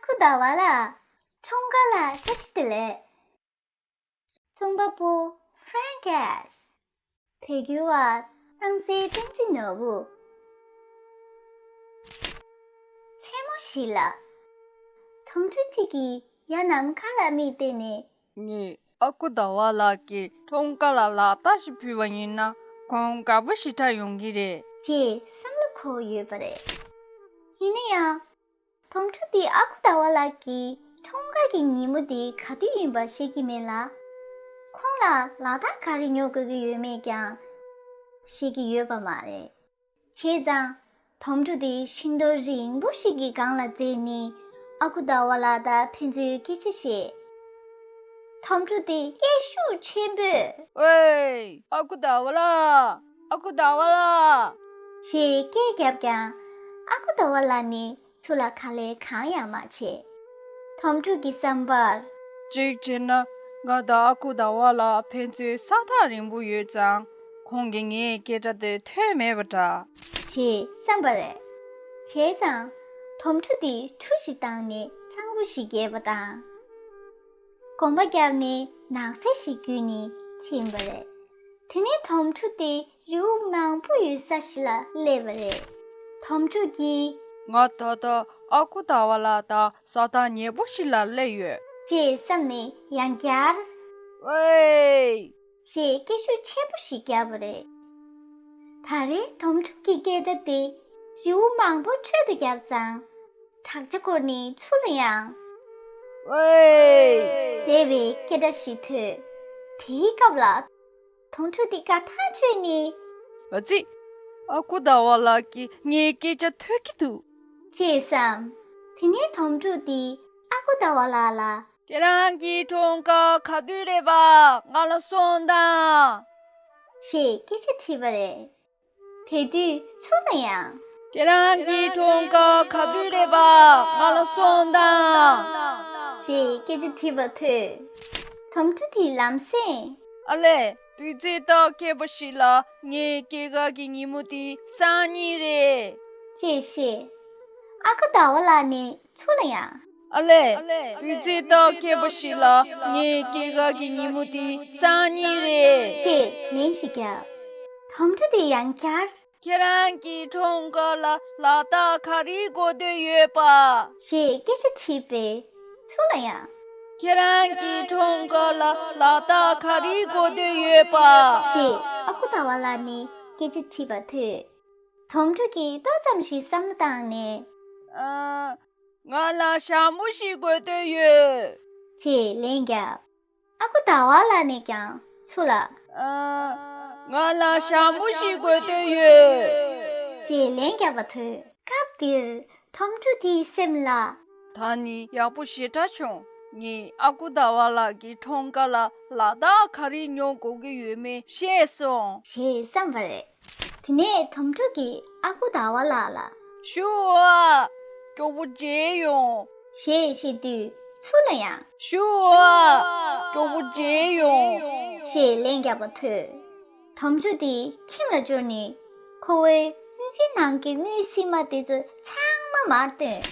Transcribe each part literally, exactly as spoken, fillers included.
ཁུ་ཟླ་བ་ལགས། འཁྲུངས་སྐར་ལ་བཀྲ་ཤིས་བདེ་ལེགས། རྩོམ་པ་པོ་ཧྥྲན་ཀེས། བོད་སྒྱུར་བ་སངས་རྒྱས་བསྟན་འཛིན་ནོར་བུ། མཚན་མོ་ཞིག་ལ། དོམ་ཕྲུག་གཅིག་གིས་ཡ་ནམ་མཁའ་ལ་མིག་བལྟས་ནས། ངས་ཨ་ཁུ་ཟླ་བ་ལགས་ཀྱི་འཁྲུངས་སྐར་ལ་ལག་རྟགས་ཤིག་ཕུལ་བ་ཡིན་ན་ཁོང་དགའ་པོ་ཞེ་དྲག་ཡོང་གི་རེད། ཅེས་བསམ་བློ་འཁོར་ཡོད་པ་རེད། ཡིན་ན་ཡང་། དོམ་ཕྲུག་དེས་ཨ་ཁུ་ཟླ་བ་ལགས་ཀྱི་འཁྲུངས་སྐར་གྱི་ཉིན་མོ་དེ་ག་དུས་ཡིན་པ་ཤེས་ཀྱི་མེད་ལ། ཁོང་ལ་ལག་རྟགས་ག་རེ་ཉོ་དགོས་ཀྱི་ཡོད་མེད་ཀྱང་ཤེས་ཀྱི་ཡོད་པ་མ་རེད། བྱས་ཙང་། དོམ་ཕྲུག་དེ་ཤིང་སྡོང་རིང་པོ་ཞིག་གི་སྒང་ལ་འཛེགས་ནས་ཨ་ཁུ་ཟླ་བ་ལགས་དང་ཕན་ཚུན་སྐད་ཆ་བཤད། དོམ་ཕྲུག་དེ་སྐད་ཤུགས་ཆེན་པོས། ཝེ། ཨ་ཁུ་ཟླ་བ་ལགས། ཨ་ཁུ་ཟླ་བ་ལགས། ཞེས་སྐད་བརྒྱབ་ཀྱང་། ཨ་ཁུ་ཟླ་བ་ལགས་ནི་ཚུར་ལ་ག་ལེར་གང་ཡང་མ་བྱས། དོམ་ཕྲུག་གི་བསམ་པར། གཅིག་བྱས་ན་ང་དང་ཨ་ཁུ་ཟླ་བ་ལགས་ཕན་ཚུན་ས་ཐག་རིང་པོ་ཡོད་ཙང་ཁོང་གིས་ངའི་སྐད་སྒྲ་དེ་ཐོས་མེད་པ་འདྲ། ཞེས་བསམ་པ་རེད། བྱས་ཙང་། དོམ་ཕྲུག་དེས་ཁྲུ་ཞིག་བཏང་ནས་གཙང་པོ་ཞིག་བརྒལ་བ་དང་། གོམ་པ་བརྒྱབ་ནས་ནགས་ཚལ་ཞིག་བརྒྱུད་ནས་ཕྱིན་པ་རེད། དེ་ནས་དོམ་ཕྲུག་དེ་རི་བོ་མང་པོ་ཡོད་ས་ཞིག་ལ་སླེབས་པ་རེད། དོམ་ཕྲུག་གིས། ང་ད་ལྟ་ཨ་ཁུ་ཟླ་བ་ལགས་དང་ས་ཐག་ཉེ་པོ་ཞིག་ལ་སླེབས་ཡོད། ཅེས་བསམ་ནས་ཡང་བསྐྱར། ཝེ། ཞེས་སྐད་ཤུགས་ཆེན་པོ་ཞིག་བརྒྱབ་པ་རེད། ད་རེས་དོམ་ཕྲུག་གི་སྐད་སྒྲ་དེ་རི་བོ་མང་པོ་ཁྲོད་དུ་བརྒྱབ་ཙང་། བྲག་ཅ་སྐོར་ནས་ཚུར་ལ་ཡང་། ཝེ། ཟེར་བའི་སྐད་སྒྲ་ཞིག་ཐོས། དེའི་སྐབས་ལ། དོམ་ཕྲུག་དེ་དགའ་ཐག་ཆོད་ནས། ཨ་ཙི། ཨ་ཁུ་ཟླ་བ་ལགས་ཀྱིས་ངའི་སྐད་ཆ་ཐོས་ཀྱི་འདུག་ཅེས་བསམ། དེ་ནས་དོམ་ཕྲུག་དེས་ཨ་ཁུ་ཟླ་བ་ལགས་ལ། ཁྱེད་རང་གི་འཁྲུངས་སྐར་ག་དུས་རེད་པ། ང་ལ་གསུངས་དང་། ཞེས་སྐད་ཆ་དྲིས་པ་རེད། དེ་དུས་ཚུར་ལ་ཡང་། ཁྱེད་རང་གི་འཁྲུངས་སྐར་ག་དུས་རེད་པ། ང་ལ་གསུངས་དང་། ཞེས་སྐད་ཆ་དྲིས་པ་ཐོས། དོམ་ཕྲུག་དེས་ལམ་སེང་། ཨ་ལས། དུས་ཚོད་སྟབས་མཁས་པ་ཞིག་ལ་ངའི་སྐྱེས་སྐར་གྱི་ཉིན་མོ་དེ་སང་ཉིན་རེད། ཅེས་བཤད། ཨ་ཁུ་ཟླ་བ་ལགས་ནས་ཚུར་ལ་ཡང་། ཨ་ལས། དུས་ཚོད་སྟབས་མཁས་པ་ཞིག་ལ་ངའི་སྐྱེས་སྐར་གྱི་ཉིན་མོ་དེ་སང་ཉིན་རེད། ཅེས་ལན་ཞིག་བརྒྱབ། དོམ་ཕྲུག་དེས་ཡང་བསྐྱར། ཁྱེད་རང་གི་འཁྲུངས་སྐར་ལ་ལག་རྟགས་ག་རེ་དགོས་འདོད་ཡོད་པ། ཞེས་སྐད་ཆ་དྲིས་པས་ཚུར་ལ་ཡང་། ཁྱེད་རང་གི་འཁྲུངས་སྐར་ལ་ལག་རྟགས་ག་རེ་དགོས་འདོད་ཡོད་པ། ཞེས་ཨ་ཁུ་ཟླ་བ་ལགས་ནས་སྐད་ཆ་དྲིས་པ་ཐོས། དོམ་ཕྲུག་གིས་ཏོག་ཙམ་ཞིག་བསམ་བློ་བཏང་ནས། ཨ། ང་ལ་ཞྭ་མོ་ཞིག་དགོས་འདོད་ཡོད། ཅེས་ལན་བརྒྱབ། ཨ་ཁུ་ཟླ་བ་ལགས་ནས་ཀྱང་ཚུར་ལ། ཨ། ང་ལ་ཞྭ་མོ་ཞིག་དགོས་འདོད་ཡོད། ཅེས་ལན་བརྒྱབ་པ་ཐོས། སྐབས་དེར་དོམ་ཕྲུག་དེའི་སེམས་ལ། ད་ནི་ཡག་པོ་ཞེ་དྲག་བྱུང་། ངས་ཨ་ཁུ་ཟླ་བ་ལགས་ཀྱི་འཁྲུངས་སྐར་ལ་ལག་རྟགས་ག་རེ་ཉོ་དགོས་ཀྱི་ཡོད་མེད་ཤེས་སོང་། ཞེས་བསམ་པ་རེད། དེ་ནས་དོམ་ཕྲུག་གིས་ཨ་ཁུ་ཟླ་བ་ལགས་ལ། ཞུ་བ། མགྱོགས་པོ་མཇལ་ཡོང་། ཞེས་བཤད་དུས་ཚུར་ལ་ཡང་། ཞུ་བ། མགྱོགས་པོ་མཇལ་ཡོང་། ཞེས་ལན་བརྒྱབ་པ་ཐོས། དོམ་ཕྲུག་དེ་ཁྱིམ་ལ་འབྱོར་ནས་ཁོ་བོའི་སྙིང་རྗེ་ནང་གི་དངུལ་སིལ་མ་དེ་ཚོ་ཚང་མ་མར་བཏོན།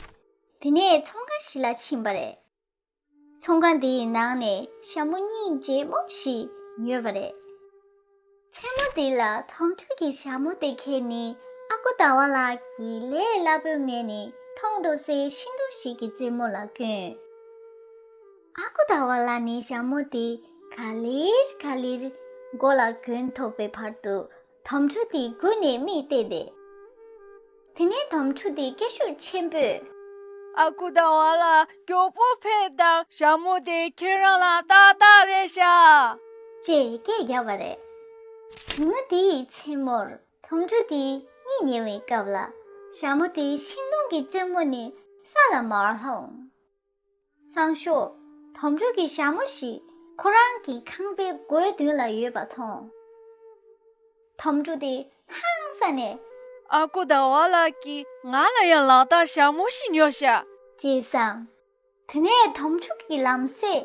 དེ་ནས་ཚོང་ཁང་ཞིག་ལ་ཕྱིན་པ་རེད། ཚོང་ཁང་དེའི་ནང་ནས་ཞྭ་མོ་གཉིས་རྗེད་མོ་ཞིག་ཉོས་པ་རེད། མཚན་མོ་དེ་ལ་དོམ་ཕྲུག་གིས་ཞྭ་མོ་དེ་ཁྱེར་ནས་ཨ་ཁུ་ཟླ་བ་ལགས་ཀྱི་ལས་སླ་པོའི་ངོས་ནས་མཐོང་འགྲོ་སའི་ཤིང་སྡོང་ཞིག་གི་རྩེ་མོ་ལ་བསྐོན། ཨ་ཁུ་ཟླ་བ་ལགས་ནས་ཞྭ་མོ་དེ་ག་ལེར་ག་ལེར་མགོ་ལ་གྱོན་ཐུབ་པའི་བར་དུ། དོམ་ཕྲུག་དེ་སྒུག་ནས་མིག་བལྟས་ཏེ། དེ་ནས་དོམ་ཕྲུག་དེ་སྐད་ཤུགས་ཆེན་པོས། ཨ་ཁུ་ཟླ་བ་ལགས་མགྱོགས་པོ་ཕེབས་དང་། ཞྭ་མོ་དེ་ཁྱེད་རང་ལ་ཏག་ཏག་རེད་ཤག་ཅེས་སྐད་བརྒྱབ་པ་རེད། ཉིན་མོ་དེའི་མཚན་མོར་དོམ་ཕྲུག་དེ་གཉིད་ཉལ་བའི་སྐབས་ལ་ཞྭ་མོ་དེ་ཤིང་སྡོང་གི་རྩེ་མོ་ནས་ས་ལ་མར་ལྷུང་། སང་ཞོགས། དོམ་ཕྲུག་གི་ཞྭ་མོ་ཞིག་ཁོ་རང་གི་ཁང་པའི་སྒོའི་མདུན་ལ་ཡོད་པ་མཐོང་། དོམ་ཕྲུག་དེ་ཧང་སངས་ནས། ཨ་ཁུ་ཟླ་བ་ལགས་ཀྱིས་ང་ལ་ཡང་ལག་རྟགས་ཞྭ་མོ་ཞིག་ཉོས་ཤག་ཅེས་བསམ། དེ་ནས་དོམ་ཕྲུག་གིས་ལམ་སེང་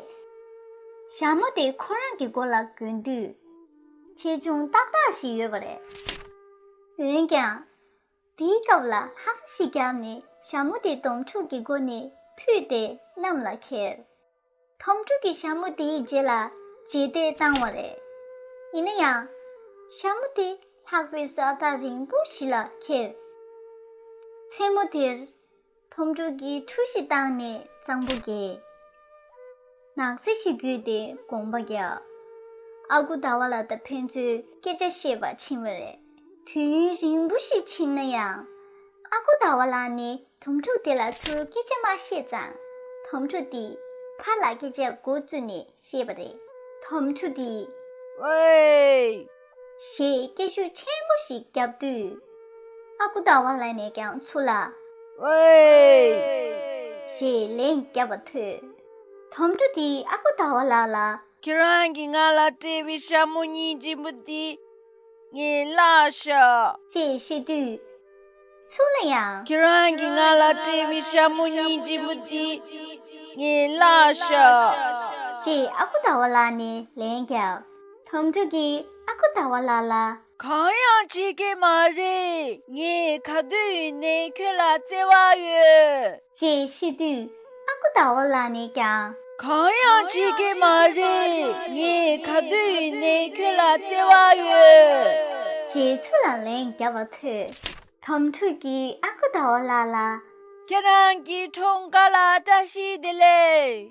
ཞྭ་མོ་དེ་ཁོ་རང་གི་མགོ་ལ་གྱོན་དུས། ཆེ་ཆུང་ཏག་ཏག་ཞིག་ཡོད་པ་རེད། འོན་ཀྱང་། དེའི་སྐབས་ལ་ལྷ་ས་ཞིག་བརྒྱབ་ནས་ཞྭ་མོ་དེ་དོམ་ཕྲུག་གི་མགོ་ནས་ ཕུད་དེ་གནམ་ལ་ཁྱེར། དོམ་ཕྲུག་གིས་ཞྭ་མོ་དེའི་རྗེས་ལ་རྗེས་འདེད་བཏང་བ་རེད། ཡིན་ན་ཡང་། ཞྭ་མོ་དེ་ལྷགས་པའི་ས་ཐག་རིང་པོ་ཞིག་ལ་ཁྱེར། མཚན་མོ་དེར། དོམ་ཕྲུག་གིས་ཁྲུས་ཤིག་བཏང་ནས་གཙང་པོ་བརྒྱལ། ནགས་ཚལ་ཞིག་བརྒྱུད་དེ་དགོངས་པ་བརྒྱབ། ཨ་ཁུ་ཟླ་བ་ལགས་དང་ཕན་ཚུན་སྐད་ཆ་བཤད་པར་ཕྱིན་པ་རེད། དུས་ཡུན་རིང་པོ་ཞིག་ཕྱིན་ན་ཡང་། ཨ་ཁུ་ཟླ་བ་ལགས་ནི་དོམ་ཕྲུག་དེ་ལ་ཚུར་སྐད་ཆ་མ་བཤད་ཙང་། དོམ་ཕྲུག་དེས་ཕར་ལ་སྐད་ཆ་འགོ་བཙུགས་ནས་བཤད་པ་རེད། དོམ་ཕྲུག་དེས། ཝེ། ཞེས་སྐད་ཤུགས་ཆེན་པོ་ཞིག་བརྒྱབ་དུས། ཨ་ཁུ་ཟླ་བ་ལགས་ནས་ཀྱང་ཚུར་ལ། ཝེ། ཞེས་ལན་བརྒྱབ་པ་ཐོས། དོམ་ཕྲུག་དེས་ཨ་ཁུ་ཟླ་བ་ལགས་ལ། ཁྱེད་རང་གིས་ང་ལ་སྤྲད་པའི་ཞྭ་མོ་སྙིང་རྗེ་པོ་དེ་ངས་བརླགས་ཤག་ཅེས་བཤད་དུས། ཚུར་ལ་ཡང་། ཁྱེད་རང་གིས་ང་ལ་སྤྲད་པའི་ཞྭ་མོ་སྙིང་རྗེ་པོ་དེ་ངས་བརླགས་ཤག་ཅེས་ཨ་ཁུ་ཟླ་བ་ལགས་ནས་ལན་བརྒྱབ། དོམ་ཕྲུག་གིས་ཨ་ཁུ་ཟླ་བ་ལགས་ལ། གང་ཡང་བྱེད་ཀྱི་མ་རེད། ངས་ག་དུས་ཡིན་ནའི་ཁྱོད་ལ་བརྩེ་བ་ཡོད། ཅེས་བཤད་དུས་ཨ་ཁུ་ཟླ་བ་ལགས་ནས་ཀྱང་། གང་ཡང་བྱེད་ཀྱི་མ་རེད། ངས་ག་དུས་ཡིན་ནའི་ཁྱོད་ལ་བརྩེ་བ་ཡོད། ཅེས་ཚུར་ལ་ལན་བརྒྱབ་པ་ཐོས། དོམ་ཕྲུག་གིས་ཨ་ཁུ་ཟླ་བ་ལགས་ལ། ཁྱེད་རང་གི་འཁྲུངས་སྐར་ལ་བཀྲ་ཤིས་བདེ་ལེགས།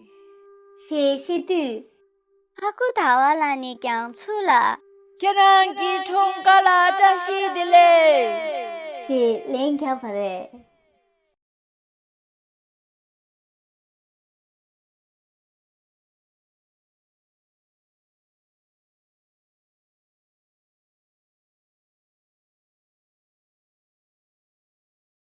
ཞེས་བཤད་དུས། ཨ་ཁུ་ཟླ་བ་ལགས་ནས་ཀྱང་ཚུར་ལ། ཁྱེད་རང་གི་འཁྲུངས་སྐར་ལ་བཀྲ་ཤིས་བདེ་ལེགས། ཞེས་ལན་བརྒྱབ་པ་རེད།